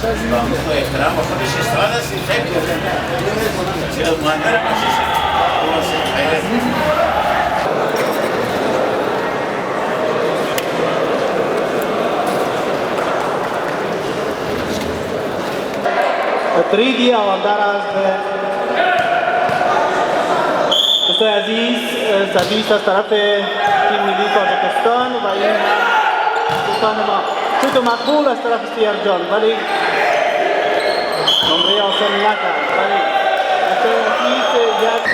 با خودش استفاده است. چرا مادر 3 دی او همداراز د دوستای عزیز، سرویس از طرف تیم ملی تاجیکستان و این هم دوستان ما، شوت مقبول از طرف سیرجان ولی نمره حاصل نکرد. ولی دوستای عزیز، یک